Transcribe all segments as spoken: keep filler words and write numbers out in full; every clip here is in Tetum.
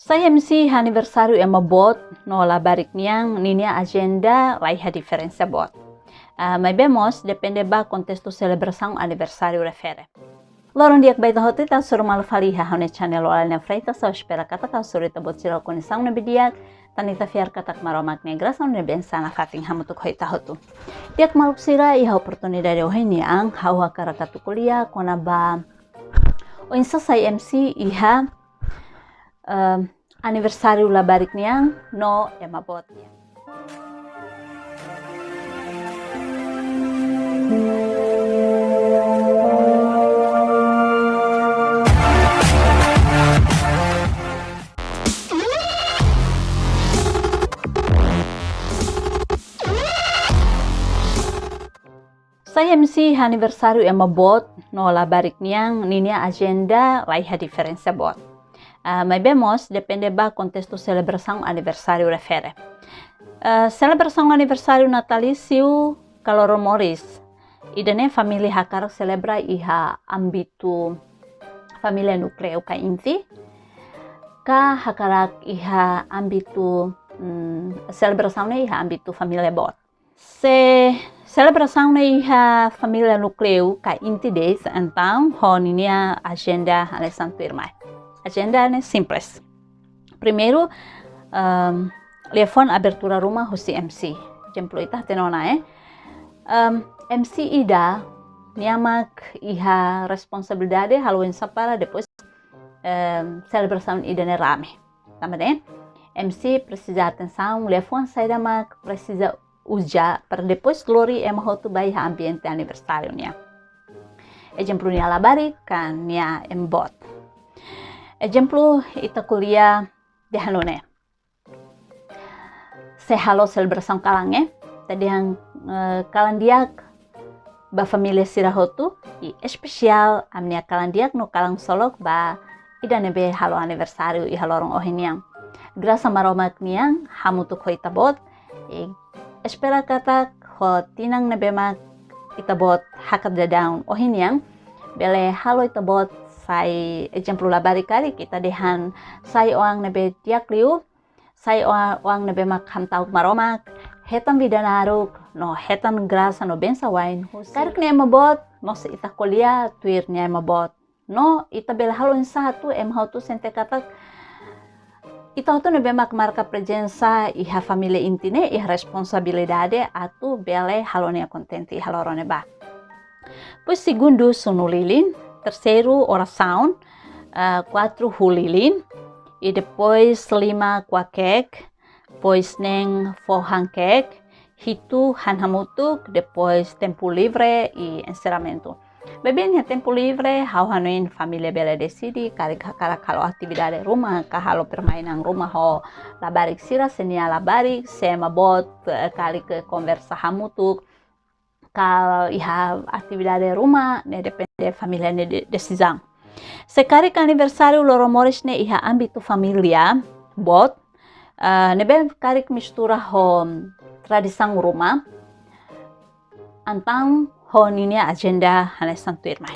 Sai M C iha aniversáriu ema boot no labarik nian, ninia ajenda la iha diferensa boot. Ah, maibé mós depende ba kontestu selebrasaun aniversáriu refere. Loron di'ak ba ita hotu, ita hasoru malu fali iha ha'u-nia channel Olá Lina Freitas, ha'u espera katak hasoru ita-boot sira ho kondisaun ne'ebé di'ak, tan ita fiar katak Maromak nia grasa no bensaun nafatin hamutuk ho ita hotu. Di'ak maluk sira, iha oportunidade ohin nian, ha'u hakarak atu ko'alia kona-ba oinsá sai M C iha, em, aniversáriu labarik nian no ema boot nian. Sai M C iha aniversáriu ema boot no labarik nian, ninia ajenda la iha diferensa boot. Ah, maibé mós depende ba kontestu selebrasaun aniversáriu refere. Ah, selebrasaun aniversáriu natalísiu ka loron moris, ida-ne'e família hakarak selebra iha ámbitu família núkleu ka inti, ka hakarak iha ámbitu, mm, selebrasaun ne'e iha ámbitu família boot. Se selebrasaun ne'e iha família núkleu ka inti de'it, entaun ho ninia ajenda hanesan tuirmai. Ajenda ne'e simples. Primeiru, em, liafuan abertura ruma husi M C. Ezemplu, ita hatene ona, eh. Em, M C ida, nia mak iha responsabilidade halo oinsá para depois, em, selebrasaun ida-ne'e rame. Tanba ne'e, M C presiza atensaun, liafuan saida mak presiza uza para depois lori ema hotu ba iha ambiente aniversáriu nian. Ezemplu, nia labarik ka nia ema boot. Ezemplu, ita ko'alia dehan nune'e. Se halo selebrasaun kalan, eh, ita dehan, eh, kalan di'ak ba família sira hotu, i espesiál ami-nia kalan di'ak no kalan ksolok ba ida ne'ebé halo aniversáriu iha loron ohin nian. Grasa Maromak nian hamutuk ho ita-boot, i espera katak ho tinan ne'ebé mak ita-boot hakat daudaun ohin nian, bele halo ita-boot sai ezemplu labarik karik, ita dehan sai oan ne'ebé di'ak liu, sai oa-, oan ne'ebé mak hamta'uk Maromak, hetan vida naruk, no hetan grasa no bensaun wa'in husi. Karik ne'e ema boot, mós ita ko'alia tuir nia ema boot. No ita bele halo oinsá atu ema hotu sente katak ita hotu ne'ebé mak marka prezensa iha família inti ne'e, iha responsabilidade atu bele halo nia kontente iha loron ne'ebá. Depois segundu sunu lilin, terseiru orasaun, ah, kuatru huu lilin, i depois lima kuakek, depois neen fó han keek, hitu han hamutuk, depois tempu livre i enserramentu. Maibé iha tempu livre, ha'u hanoin família bele deside, karik hakarak halo atividade ruma, ka halo permainan ruma ho labarik sira, se nia labarik, se ema boot, eh, karik konversa hamutuk, ka iha atividade ruma, ne'e depende família nia de-, desizaun. Se karik aniversáriu loron moris ne'e iha ámbitu família boot, eh, ne'ebé karik mistura ho tradisaun ruma, entaun ho ninia ajenda hanesan tuirmai.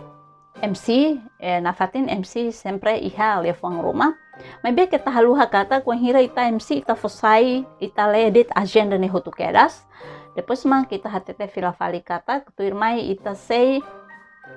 M C, eh, nafatin M C sempre iha liafuan ruma. Maibé keta haluha katak wainhira ita M C ita fó sai, ita lee de'it ajenda ne'e hotu kedas. Depois mak ita hatete fila fali katak tuirmai ita sei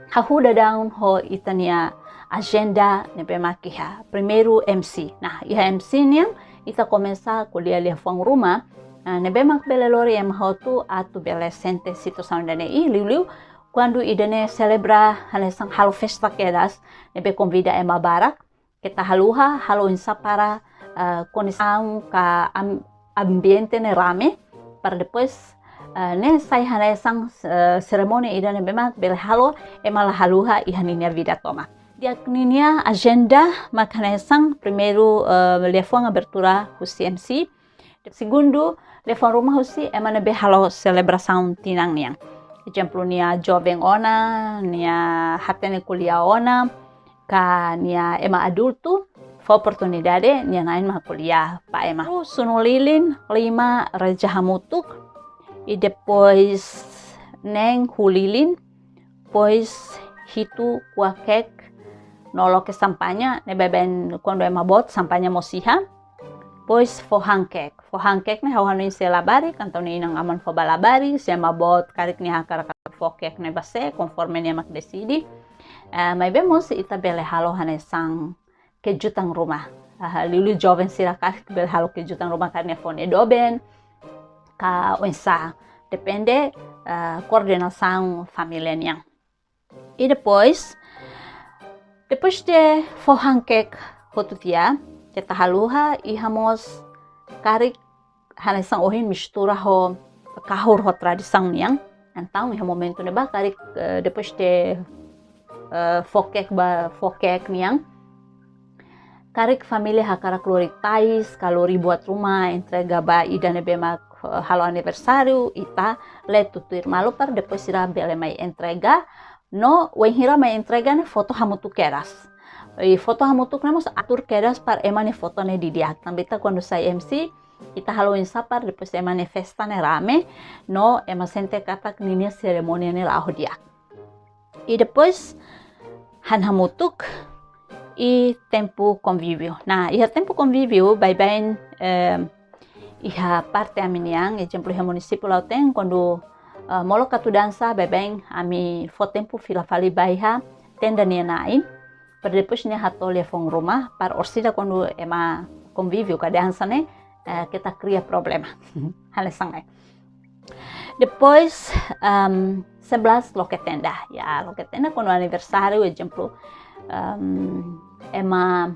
hahú daudaun ho ita-nia ajenda ne'ebé mak iha. Primeiru M C. Nah, iha M C nian ita komesa ko'alia liafuan ruma, ah, ne'ebé mak bele lori ema hotu atu bele sente situasaun ida-ne'e. I liuliu kuandu ida-ne'e selebra hanesan halo festa kedas, ne'ebé konvida ema barak, keta haluha halo oinsá para, eh, kondisaun ka am-, ambiente ne'e rame, para depois, eh, ne'e sai hanesan, eh, serimónia ida ne'ebé mak bele halo ema la haluha iha ninia vida tomak. Di'ak, ninia ajenda mak hanesan primeiru, eh, liafuan abertura husi M C, segundu, liafuan ruma husi ema ne'ebé halo selebrasaun tinan nian. Ezemplu, nia joven ona, nia hatene ko'alia ona, ka nia ema adultu, fó oportunidade, nia na'in mak ko'alia ba ema. Sunu lilin, lima reza hamutuk, i depois neen huu lilin, depois hitu kuakek, no loke xampaña, ne'e baibain kuandu ema boot xampaña mós iha. Depois fó han kek. Fó han kek ne'e ha'u hanoin sei labarik, entaun nia inan-aman fó ba labarik, se ema boot karik nia hakarak fó kek ne'e ba sé, konforme nia mak deside. Eh, maibé mós ita bele halo hanesan kejutan ruma. Ah, liuliu joven sira karik bele halo kejutan ruma karik nia fó nia doben, ka oinsá, depende, ah, koordenasaun família nian. I depois, depois de fó han kek hotu tiha, keta haluha iha mós karik hanesan ohin mistura ho kahur ho tradisaun nian. Entaun iha momentu ne'ebá karik, eh, depois de, eh, fó kek ba, fó kek nian, karik família hakarak lori tais, ka lori buat ruma entrega ba ida ne'ebé mak, eh, halo aniversáriu, ita lee tutuir malu para depois sira bele mai entrega. No wainhira mai entrega ne'e foto hamutuk kedas. I foto hamutuk ne'e mós atur kedas para ema nia foto ne'e di'ak. Tanba ita kuandu sai M C, ita halo oinsá para depois ema nia festa ne'e rame, no ema sente katak ninia serimónia ne'e la'o di'ak. I depois han hamutuk i tempu konvíviu. Nah, iha tempu konvíviu, baibain, eh, iha parte ami-nian, ezemplu iha munisípiu Lautein, kuandu, eh, molok atu dansa, baibain ami fó tempu fila fali ba iha tenda nia na'in, para depois nia hato'o liafuan ruma, para orsida kuandu ema konvíviu ka dansa ne'e, eh, keta kria problema. Hanesan ne'e. Depois, em, sebelas loke tenda. Ya, loke tenda kuandu aniversáriu, ezemplu, em, ema,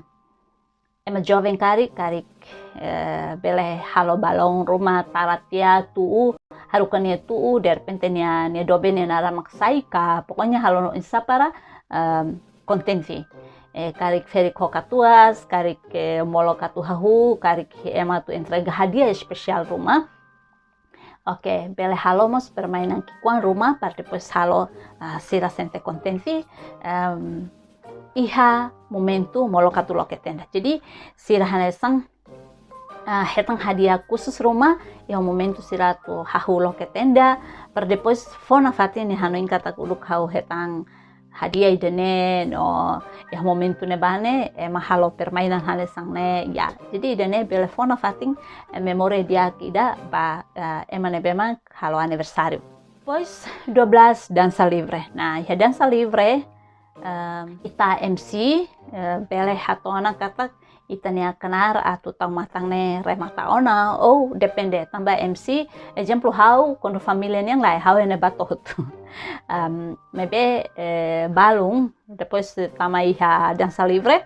ema joven karik, karik, eh, bele halo balun ruma, tara tiha tu'u, haruka nia tu'u, derrepente nia, nia doben nia naran mak sai ka, pokoknya halo oinsá para, em, kontente. Eh, karik ferik ho katuas, karik, eh, molok atu hahú, karik ema atu entrega hadiah espesiál ruma. Oke, bele halo mós permainan ki'ikoan ruma, para depois halo, ah, sira sente kontente, em, iha momentu molok atu loke tenda. Jadi, sira hanesan, ah, hetan hadiah khusus ruma, iha momentu sira atu hahú loke tenda, para depois fó nafatin nia hanoin katak uluk ha'u hetan hadiah ida-ne'e, no iha momentu ne'ebá ne'e, ema halo permainan hanesan ne'e, ya. Jadi ida-ne'e bele fó nafatin, eh, memória di'ak ida ba, eh, ema ne'ebé mak halo aniversáriu. Depois, dua belas dansa livre. Nah, iha dansa livre, em, ita M C, eh, bele hato'o ona katak ita-nia knaar atu tau matan ne'e remata ona, ou depende, tanba M C, ezemplu ha'u, kuandu família nian lae, ha'u ne'ebé bá to'o hotu. Em, maibé, eh, balun, depois tama iha dansa livre,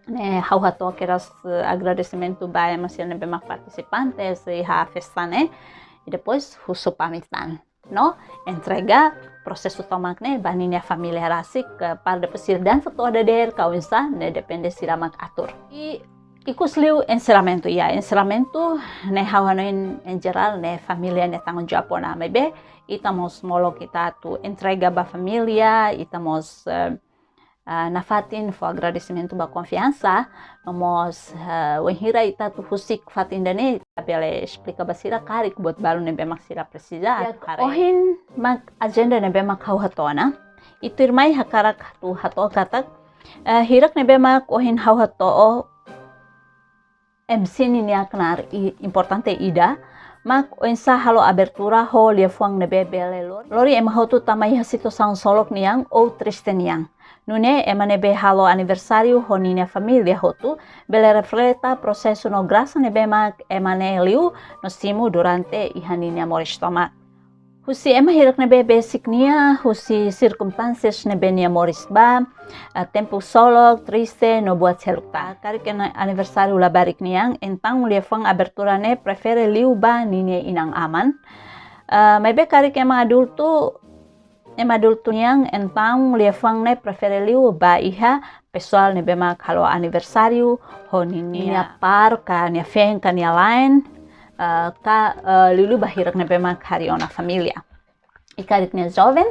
ne'e ha'u hato'o kedas, eh, agradesimentu ba ema sira ne'ebé mak partisipantes iha festa ne'e, i depois husu pamit tan. No entrega prosesu tomak ne'e ba ninia família rasik, eh, para depois sira dansa to'o dadeer ka oinsá, ne'e depende sira mak atur. I ikus liu enserramentu, ya, enserramentu ne'e ha'u hanoin en jerál ne'e família nia tanggung jawab ona, maibé ita mós molok ita atu entrega ba família, ita mós, eh, ah, nafatin fó agradesimentu ba konfiansa, no mós, ah, wainhira ita atu husik fatin ida-ne'e, ita bele esplika ba sira karik buat balu ne'ebé mak sira presiza. Ya, atu haree. Ohin mak ajenda ne'ebé mak ha'u hato'o ona. I tuirmai hakarak atu hato'o katak, eh, hirak ne'ebé mak ohin ha'u hato'o M C ninia knaar i-, importante ida, mak oinsá halo abertura ho liafuan ne'ebé bele lor-, lori ema hotu tama iha situasaun solok nian ou triste nian. Nune'e ema ne'ebé halo aniversáriu ho ninia família hotu bele refleta prosesu no grasa ne'ebé mak ema ne'e liu no simu durante iha ninia moris tomak. Husi ema hirak ne'ebé besik nia, husi sirkunstánsias ne'ebé nia moris ba, ah, tempu solok, triste, no buat seluk tan. Karik nia aniversáriu labarik nian, entaun liafuan abertura ne'e prefere liu ba ninia inan-aman. Ah, maibé karik ema adultu, ema adultu nian, entaun liafuan ne'e prefere liu ba iha pesoál ne'ebé mak halo aniversáriu ho ninia, ninia par, ka nia feen, ka nia la'en, eh, ka, eh, liuliu ba hirak ne'ebé mak harii ona família. I karik nia joven,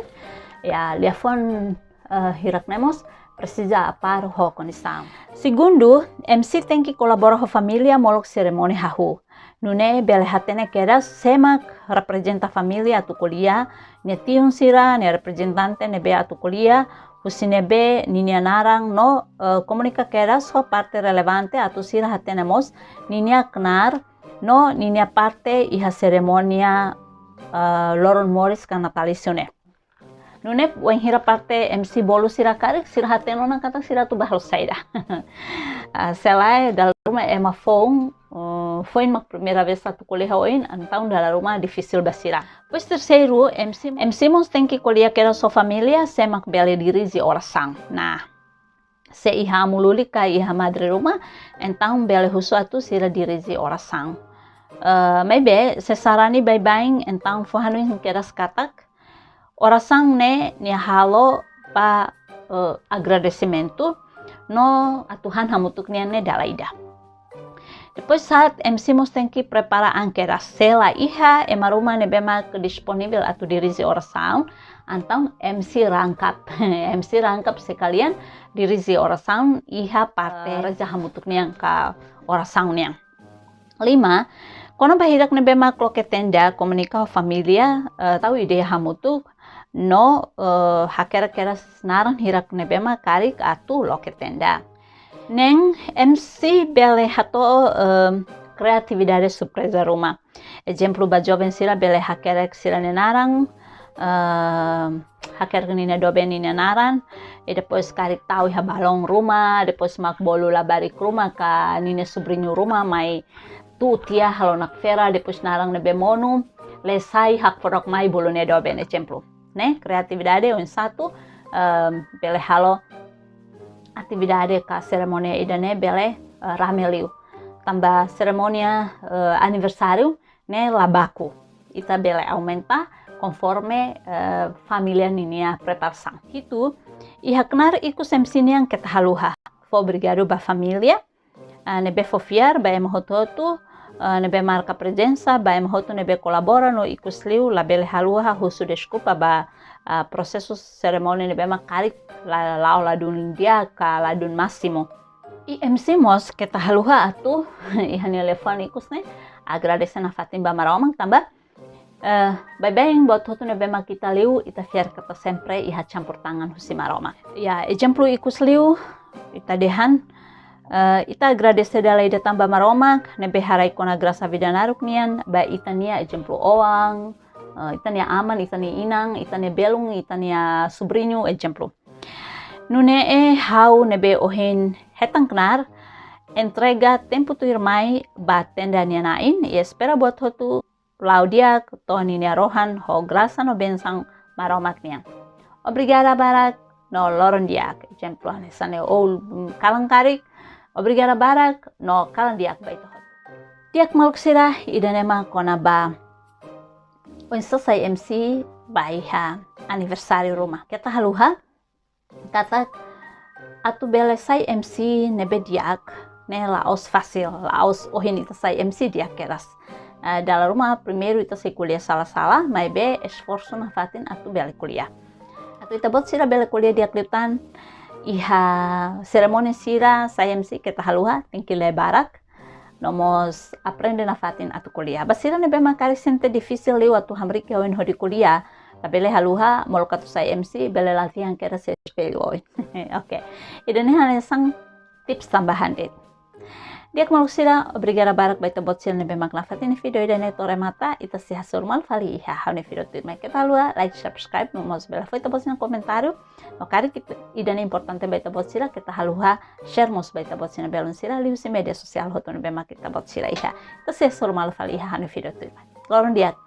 ya, liafuan, eh, hirak ne'e mós presiza apár ho kondisaun. Segundu, M C tenke kolabora ho família molok serimónia hahú. Nune'e bele hatene kedas sé mak reprezenta família atu ko'alia, nia tiun sira, nia reprezentante ne'ebé atu ko'alia, husi ne'ebé ninia naran no, eh, komunika kedas ho parte relevante atu sira hatene mós ninia knaar no ninia parte iha serimónia, eh, loron moris ka natalísiu ne'e. Nune'e wainhira parte M C bolu sira karik, sira hatene ona katak sira atu bá halo saida. Ah, se lae, dala ruma ema foun, eh, foin mak primeira vez atu ko'alia ho oin, entaun dala ruma difisil ba sira. Depois terseiru, M C, M C mós tenke ko'alia kedas ho família, sé mak bele dirije orasaun. Nah, se iha amu lulik ka iha madre ruma, entaun bele husu atu sira dirije orasaun. Eh, maibé, se sarani baibain, entaun fó hanoin kedas katak orasaun ne'e nia halo ba, eh, agradesimentu no atu han hamutuk nian ne'e dala ida. Depois saat M C mós tenke prepara an kedas, se la iha ema ruma ne'ebé mak disponivel atu dirije orasaun, entaun M C rangkap. M C rangkap sekalian dirije orasaun iha parte, eh, reza hamutuk nian ka orasaun nian. Lima, kona-ba hirak ne'ebé mak loke tenda, komunika ho família, eh, tau ideia hamutuk, no, eh, hakerek kedas naran hirak ne'ebé mak karik atu loke tenda. Neen, M C bele hato'o, eh, kreatividade surpreza ruma. Ezemplu, ba joven sira bele hakerek sira-nia naran, eh, hakerek ninia doben ninia naran, i depois karik tau iha balon ruma, depois mak bolu labarik ruma ka ninia subriñu ruma mai tu'u tiha halo nakfera, depois naran ne'ebé monu, la'ós sai hakfodak mai bolu nia doben, ezemplu. Ne'e, kreatividade oinsá atu, em, bele halo atividade ka serimónia ida-ne'e bele, eh, rame liu. Tanba serimónia, eh, aniversáriu ne'e la baku. Ita bele aumenta konforme, eh, família ninia preparasaun. Hitu, iha knaar ikus M C nian keta haluha fó obrigadu ba família, eh, ne'ebé fó fiar ba ema hotu-hotu, eh, ne'ebé marka prezensa, ba ema hotu ne'ebé kolabora no ikus liu labele haluha husu deskulpa ba, eh, prosesu serimónia ne'ebé mak karik la, la'o ladún di'ak ka ladún másimu. I M C mós keta haluha atu iha nia liafuan ikus ne'e agradese nafatin ba Maromak tanba, eh, baibain buat hotu ne'ebé mak ita liu, ita fiar katak sempre iha campur tangan husi Maromak. Ya, ezemplu ikus liu, ita dehan, eh, ita agradese dala ida tan ba Maromak ne'ebé haraik ona grasa vida naruk nian ba ita-nia, ezemplu, oan, eh, ita-nia aman, ita-nia inan, ita-nia belun, ita-nia subriñu, ezemplu. Nune'e ha'u ne'ebé ohin hetan knaar, entrega tempu tuirmai ba tenda nia na'in, i espera buat hotu la'o di'ak to'o ninia rohan ho grasa no bensaun Maromak nian. Obrigada barak no loron di'ak. Ezemplu hanesan ne'e ou, mm, kalan karik, obrigada barak no kalan di'ak ba ita hotu. Di'ak maluk sira, ida-ne'e mak kona-ba oinsá sai M C ba iha aniversáriu ruma. Keta haluha katak atu bele sai M C ne'ebé di'ak ne'e la'ós fasil, la'ós ohin ita sai M C di'ak kedas. Eh, dala ruma primeiru ita sei ko'alia sala-sala, maibé esforsu nafatin atu bele ko'alia. Atu ita-boot sira bele ko'alia di'ak liután iha serimónia sira, sai M C keta haluha, tenke lee barak, no mós aprende nafatin atu ko'alia. Ba sira ne'ebé mak karik sente difisil liu atu hamriik iha oin hodi ko'alia, labele haluha, molok atu sai M C, bele latihan kedas iha espellu oin. Oke. Ida-ne'e hanesan tips tambahan de'it. Di'ak maluk sira, obrigada barak ba ita-boot sira ne'ebé mak nafatin vídeo ida-ne'e to'o remata, ita sei hasoru malu fali iha ha'u-nia vídeo tuirmai. Keta haluha like, subscribe, no mós bele fó ita-boot sira-nia komentáriu. No karik ita, ida-ne'e importante ba ita-boot sira, keta haluha share mós ba ita-boot sira-nia belun sira liuhusi média sosiál hotu ne'ebé mak ita-boot sira iha. Ita sei hasoru malu fali iha ha'u-nia vídeo tuirmai. Loron di'ak.